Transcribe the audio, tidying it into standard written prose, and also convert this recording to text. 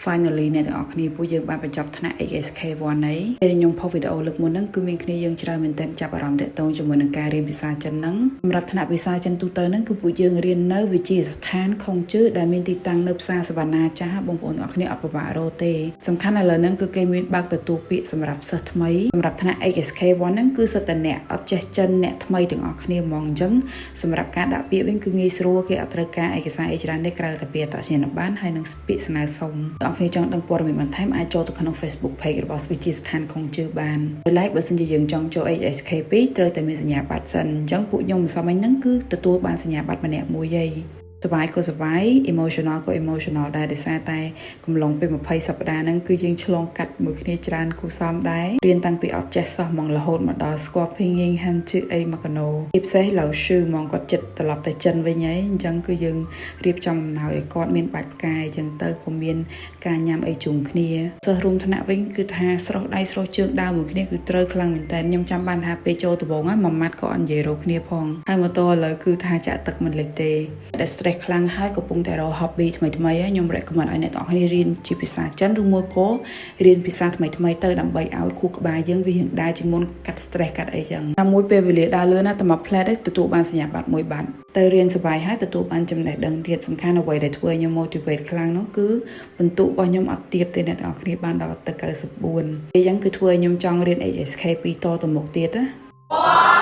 Finally អ្នកទាំងអស់គ្នាពួកយើងបានបញ្ចប់ថ្នាក់ HSK 1 ហើយពេលខ្ញុំផុសវីដេអូលើកមុនហ្នឹងគឺមានគ្នាយើងច្រើនមែនទែនចាប់អារម្មណ៍តាក់ទងជាមួយនឹងការរៀនភាសាចិនហ្នឹងសម្រាប់ថ្នាក់ភាសាចិនទូទៅហ្នឹងគឺពួកយើងរៀននៅវិទ្យាស្ថានខុងជឺដែលមានទីតាំងនៅផ្សារសវណ្ណាចាស់បងប្អូនទាំងអស់គ្នាអត់ពិបាករកទេសំខាន់ឥឡូវហ្នឹងគឺគេមានបើកទទួលពាក្យសម្រាប់សិស្សថ្មីសម្រាប់ថ្នាក់ HSK 1 ហ្នឹងគឺសុទ្ធតែអ្នកអត់ចេះចិនអ្នកថ្មីទាំងអស់គ្នាហ្មងអញ្ចឹងសម្រាប់ការដាក់ពាក្យវិញគឺងាយស្រួលគេអត់ត្រូវការឯកសារអីច្រើនទេក្រៅតែពីអត្តសញ្ញាណប័ណ្ណហើយនិងពាក្យស្នើសុំអ្នកគ្នាចង់ដឹងព័ត៌មានបន្ថែមអាចចូលទៅក្នុង Facebook page របស់វិទ្យាស្ថានខុងជឺបានដោយឡែកបើសិនជាយើងចង់ចូល HSK 2ត្រូវតែមានសញ្ញាបត្រសិនអញ្ចឹងពួកខ្ញុំម្សិលមិញហ្នឹងគឺទទួលបានសញ្ញាបត្រម្នាក់មួយឯងសប្បាយក៏សប្បាយ emotional ក៏ emotional ដែរដោយសារតែកំឡុងពេល20សប្តាហ៍ហ្នឹងគឺយើងឆ្លងកាត់មួយគ្នាច្រើនគូសំដែររៀនតាំងពីអត់ចេះសោះហ្មងរហូតមកដល់ស្គាល់ 拼音 汉字 អីមកកណោជាពិសេស老師 ហ្មងគាត់ចិត្តត្រឡប់ទៅចិនវិញហើយអញ្ចឹងគឺយើងរៀបចំអំណោយឲ្យគាត់មានបាច់ផ្កាយអញ្ចឹងទៅក៏មានការញ៉ាំអីជុំគ្នាសិស្សរួមថ្នាក់វិញគឺថាស្រស់ដៃស្រស់ជើងដើរមួយគ្នាគឺត្រូវខ្លាំងមែនតើខ្ញុំចាំបានថាពេលចូលដំបូងហ្នឹងមួយម៉ាត់ក៏អត់និយាយរកគ្នាផងហើយមកតឥឡូវគឺថាចាក់ទឹកមិនលិចទេដែល stress ខ្លាំងហើយកំពុងតែរក hobby ថ្មីថ្មីហើយខ្ញុំ recommend ឲ្យអ្នកទាំងអស់គ្នារៀនជាភាសាចិនឬមួយក៏រៀនភាសាថ្មីថ្មីទៅដើម្បីឲ្យខួរក្បាលយើងវារៀងដើរជាងមុនកាត់ stress កាត់អីចឹងតាមមួយពេលវេលាដើរលឿនណាតែមកផ្លែតទទួលបានសញ្ញាបត្រមួយបាត់ទៅរៀនសប្បាយហើយទទួលបានចំណេះដឹងទៀតសំខាន់អ្វីដែលធ្វើឲ្យខ្ញុំ motivate ខ្លាំងនោះគឺបន្ទុករបស់ខ្ញុំអត់ទាបទេអ្នកទាំងអស់គ្នាបានដល់ទៅ94ពេលចឹងគឺធ្វើឲ្យខ្ញុំចង់រៀន HSK 2តទៅមុខទៀតណា 哇。